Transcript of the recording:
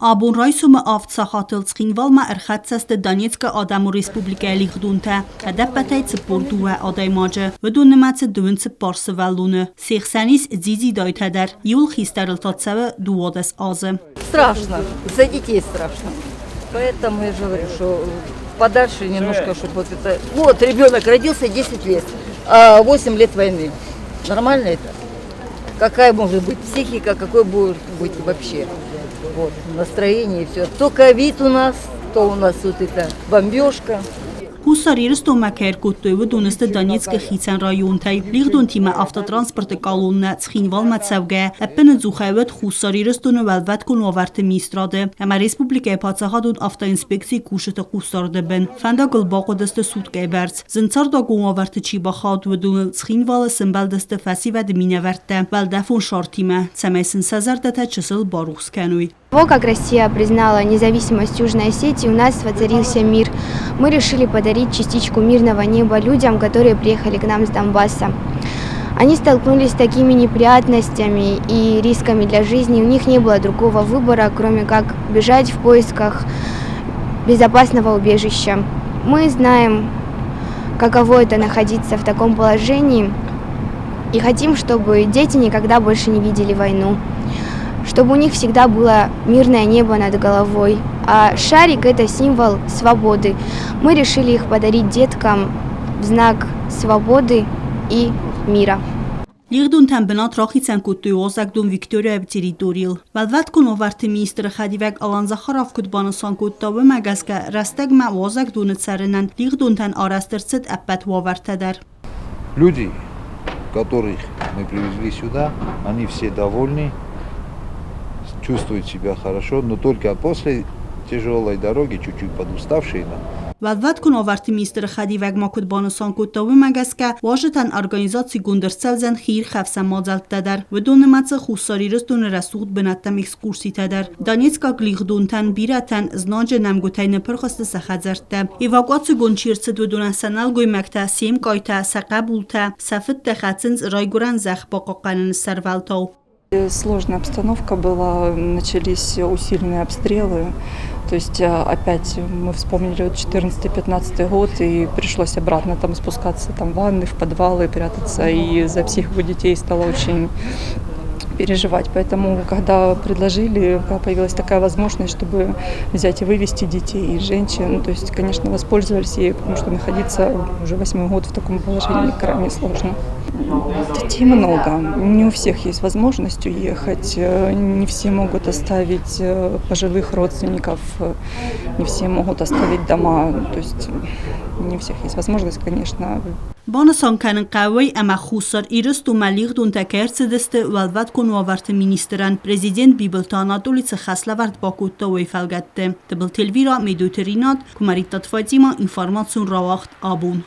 Абон райсомы авд сахатыл Цхинвалмӕ ӕрхӕццӕ сты Донецкы Адӕмон Республикӕйы лигъдонтӕ, ӕдӕппӕтӕй 42 адӕймаджы. Уыдон нымӕцы 34 сывӕллоны. Се хсӕн ис дзидзидайтӕ дӕр, иуыл хистӕрыл та цӕуы 12 азы. Страшно, за детей страшно. Поэтому я же говорю, что подальше немножко, чтобы вот это... Вот ребенок родился 10 лет, а 8 лет войны. Нормально это? Какая может быть психика, какой будет быть вообще вот, настроение и все. То ковид у нас, то у нас вот это бомбежка. Хуссар Ирыстонмӕ кӕй ӕркодтой, уыдон сты Донецкы хицӕн районтӕй. Лигъдонтимӕ автотранспорты колоннӕ Цхинвалмӕ цӕугӕ, ӕппынӕдзухӕй уыд Хуссар Ирыстоны Уӕлвӕткон уавӕрты министрады ӕмӕ республикӕйы паддзахадон автоинспекцийы кусджыты хъусдарды бын. Фӕндагыл бахъуыдысты суткӕйы бӕрц. Зынцардагон уавӕрты чи бахауд, уыдоныл Цхинвалы сӕмбӕлдысты фӕсивӕды минӕвӕрттӕ уӕлдӕфон шартимӕ, цӕмӕй сын сӕ зӕрдӕтӕ чысыл барухс кӕной. Того, как Россия признала независимость Южной Осетии, у нас воцарился мир. Мы решили подарить частичку мирного неба людям, которые приехали к нам с Донбасса. Они столкнулись с такими неприятностями и рисками для жизни. У них не было другого выбора, кроме как бежать в поисках безопасного убежища. Мы знаем, каково это находиться в таком положении, и хотим, чтобы дети никогда больше не видели войну, чтобы у них всегда было мирное небо над головой. А шарик – это символ свободы. Мы решили их подарить деткам в знак свободы и мира. Лигъдонтӕн бынат рахицӕн кодтой уазӕгдон Викторияйы территорийыл. Уӕлвӕткон уавӕрты министры хӕдивӕг Алан Захаров куыд банысан кодта, уымӕ гӕсгӕ рӕстӕгмӕ уазӕгдоны цӕрынӕн лигъдонтӕн арӕзт ӕрцыд ӕппӕт уавӕртӕ дӕр. Люди, которых мы привезли сюда, они все довольны, чувствуют себя хорошо, но только после тяжелой дороги, чуть-чуть подуставшие, Уӕлвӕткон уавӕрты министры хӕдивӕг ма куыд банысан кодта, уымӕ гӕсгӕ уазджытӕн организацигонд ӕрцӕудзӕн хиирхӕфсӕн мадзӕлттӕ дӕр. Уыдон нымӕцы Хуссар Ирыстоны рӕсугъд бынӕттӕм экскурситӕ дӕр. Донецкаг лигъдонтӕн бирӕтӕн знаджы нӕмгуытӕй ныппырх сты сӕ хӕдзӕрттӕ. Эвакуацигонд чи рцыд, уыдонӕн сӕ нӕлгоймӕгтӕ, се мкъайтӕ, сӕ хъӕбултӕ, сӕ фыдтӕ хӕцынц райгуырӕн зӕхх бахъахъхъӕныны сӕрвӕлтау. Сложная обстановка была, начались усиленные обстрелы. То есть опять мы вспомнили вот 14-15 год, и пришлось обратно там спускаться там в ванны, в подвалы, прятаться. И за психику детей стало очень переживать. Поэтому, когда предложили, когда появилась такая возможность, чтобы взять и вывести детей и женщин, ну, то есть, конечно, воспользовались ей, потому что находиться уже восьмой год в таком положении крайне сложно. Детей много. Не у всех есть возможность уехать. Не все могут оставить пожилых родственников, не все могут оставить дома. То есть не у всех есть возможность, конечно. Банысан кӕнын хъӕуы, ӕмӕ Хуссар Ирыстонмӕ лигъдонтӕ кӕй ӕрцыдысты Уӕлвӕткон уавӕрты министрӕн президент Бибылты Анатоли цы хӕслӕвӕрд бакодта, уый фӕлгӕтты. Тыбылты Эльвира, Медойты Ринат, Куымӕридтаты Фатимӕ, информацион рауагъд абон.